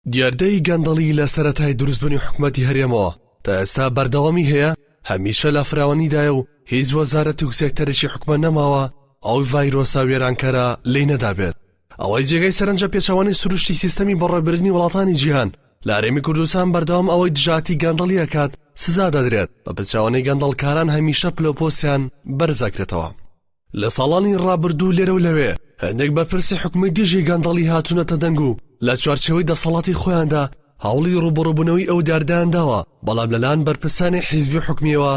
دیاردەی گەندەڵی لە سەرەتای دروستبوونی حکومەتی هەرێمەوە تا ئێستا بەردەوامی هەیە، هەمیشە لە فراوانیدایە و هیچ وەزارەت و سێکتەرێکی حکومەت نەماوە ئەو ڤایرۆسە وێرانکەرە لێی نەدابێت. ئەوەی جێگەی سەرنجە پێچەوانەی سروشتی سیستەمی بەڕێوەبردنی وڵاتانی جیهان لە هەرێمی کوردستان بەردەوام ئەوەی دژایەتی گەندەڵی ئەکات سزا دەدرێت، بە پێچەوانەی گەندەڵکاران هەمیشە پلەوپۆستیان بەرز ئەکرێتەوە. لە ساڵانی ڕابردوو لێرە و لەوێ هەندێک بەرپرسی حکومی دژی گەندەڵی هاتوونەتە دەنگ و لە چوارچێوەی دەسەڵاتی خۆیاندا هەوڵی ڕووبەڕووبوونەوەی ئەو دیاردەیان داوە، بەڵام لەلایەن بەرپرسانی حیزبی و حکومییەوە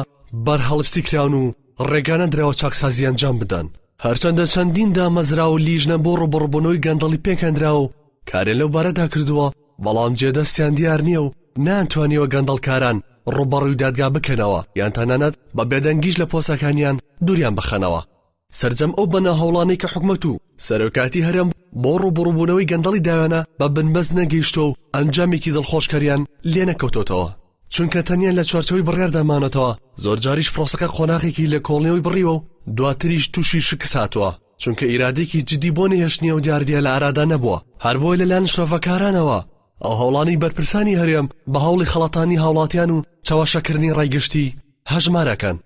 بەرهەڵستی کراون و ڕێگا نەدراوە چاکسازی ئەنجام بدەن. هەرچەندە چەندین دامەزراوە و لیژنە بۆ ڕووبەڕووبوونەوەی گەندەڵی پێکهێنراوە و کاریان لەو بارەدا کردووە، بەڵام جێدەستیان دیار نییە و نەیانتوانیوە گەندەڵکاران ڕووبەڕووی دادگا بکەنەوە یان تەنانەت بە بێدەنگیش لە پۆستەکانیان دووریان بخەنەوە. سەرجەم ئەو بەنا هەوڵانەی کە حکومەت و سەرۆکایەتی هەرێم بۆ ڕووبەڕووبوونەوەی گەندەڵی داویانە بە بنبەست نەگەیشتووە و ئەنجامێکی دڵخۆشکەریان لێنەکەوتۆتەوە، چونکە تەنیا لە چوارچێوەی بڕیاردا ماونەتەوە، زۆرجاریش پرۆسەکە قۆناغێکی لێکۆڵینەوەی بڕیوە و دواتریش تووشی شکست هاتووە. چونکە ئیرادەیەکی جدی بۆ نەهێشتنی ئەو دیاردەیە لە ئارادا نەبووە، هەربۆیە لەلایەن شرۆڤەکارانەوە ئەو هەوڵانەی بەرپرسانی هەرێم بە هەوڵی خەڵەتاندنی هاوڵاتیان و چەواشەکردنی ڕای گشتی هەژمار ئەکەن.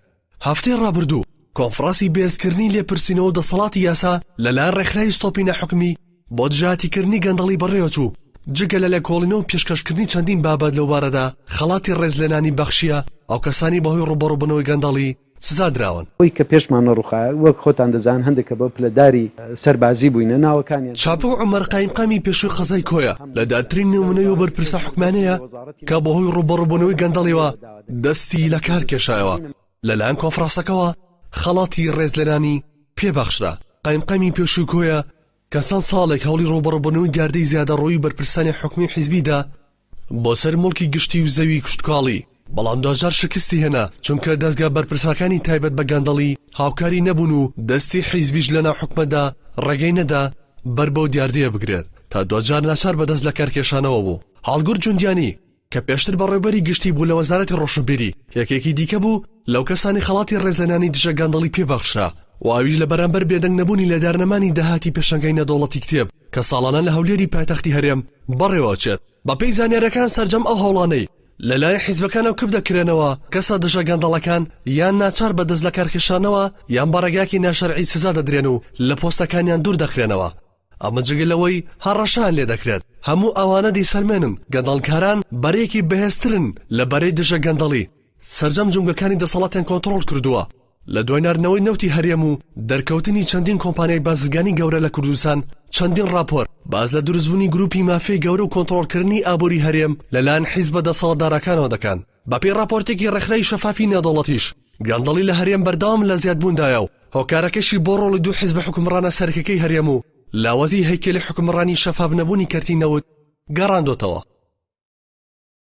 هەفتەی ڕابردوو کۆنفڕاسی بەهێزکردنی لێپرسینەوە و دەسەڵاتی یاسا لەلایەن ڕێکخراوی ستۆپی ناحکومی بۆ دژایەتیکردنی گەندەڵی بەڕێوەچوو، جگە لە لێکۆڵینەوە و پێشکەشکردنی چەندین بابەت لەوبارەدا خەڵاتی ڕێزلێنانی بەخشیە ئەو کەسانەی بەهۆی ڕووبەڕووبوونەوەی گەندەڵی سزا دراون. ئەوەی کە پێشمان نەڕوخا وەک خۆتان دەزان هەندێک کە بە پلەداری سەربازی بووینە ناوەکانیان. چاپۆ عومەر قایمقامی پێشووی قەزای کۆیە لە دیارترین نموونەی ئەو بەرپرسە حکومیانەیە کە بەهۆی ڕووبەڕووبوونەوەی گەندەڵیەوە دەستی لەکار کێشایەوە، لەلایەن کۆنفرانسەکەوە خەڵاتی ڕێزلێنانی پێ بەخشرا. قایمقامی پێشووی کۆیە کە چەند ساڵێک هەوڵی ڕووبەڕووبوونەوەی دیاردەی زیادەڕۆیی بەرپرسانی حکومی و حیزبی دا بۆ سەر موڵکی گشتی و زەوی کشتوکاڵی، بەڵام دواجار شکستی هێنا، چونکە دەزگا بەرپرسەکانی تایبەت بە گەندەڵی هاوکاری نەبوون و دەستی حیزبیش لەناو حکومەتدا ڕێگەی نەدا بەر بەو دیاردەیە بگرێت تا دواجار ناچار بە دەست لەکارکێشانەوە بوو. هەڵگورد جوندیانی، کە پێشتر بەڕێوبەری گشتی بوو لە وەزارەتی ڕۆشنبیری، یەکێکی دیکە بوو لەو کەسانەی خەڵاتی ڕێزلێنانی دژە گەندەڵی پێ بەخشرا و ئەویش لە بەرامبەر بێدەنگ نەبوونی لە دارنەمانی داهاتی پێشانگای نێودەوڵەتی کتێب کە ساڵانە لە هەولێری پایتەختی هەرێم بەڕێوەچێت. بەپێی زانیارییەکان سەرجەم ئەو هەوڵانەی لەلایەن حیزبەکانەوە کپ دەکرێنەوە، کەسە دژە گەندەڵەکان یان ناچار بە دەستلەکارکێشانەوە یان بە ڕێگایەکی ناشەرعی سزا دەدرێن و لە پۆستەکانیان دوور دەخرێنەوە. ئەمە جگە لەوەی هەڕەشەیان لێدەکرێت، هەموو ئەوانە دەیسەلمێنن گەندەڵکاران بەرەیەکی بەهێزترن لە بەرەی دژە گەندەڵی، سەرجەم جومگەکانی دەسەڵاتیان کۆنتڕۆڵ کردووە، لە دوای ناردنەوەی نەوتی هەرێم و دەرکەوتنی چەندین کۆمپانیای بازرگانی گەورە لە کوردستان، چەندین ڕاپۆرت باس لە دروستبوونی گروپی مافیای گەورە و کۆنتڕۆڵکردنی ئابووری هەرێم لەلایەن حیزبە دەسەڵاتدارەکانەوە دەکەن. بەپێی ڕاپۆرتێکی ڕێکخراوی شەفافی نێودەوڵەتیش، گەندەڵی لە هەرێم بەردەوام لە زیادبووندایە و هۆکارەکەشی بۆ ڕۆڵی دوو حیزبە حوکمڕانە سەرەکیەکەی هەرێم و لاوازی هەیکەلی حوکمڕانی شەفاف نەبوونی کەرتی نەوت گەڕاندۆتەوە.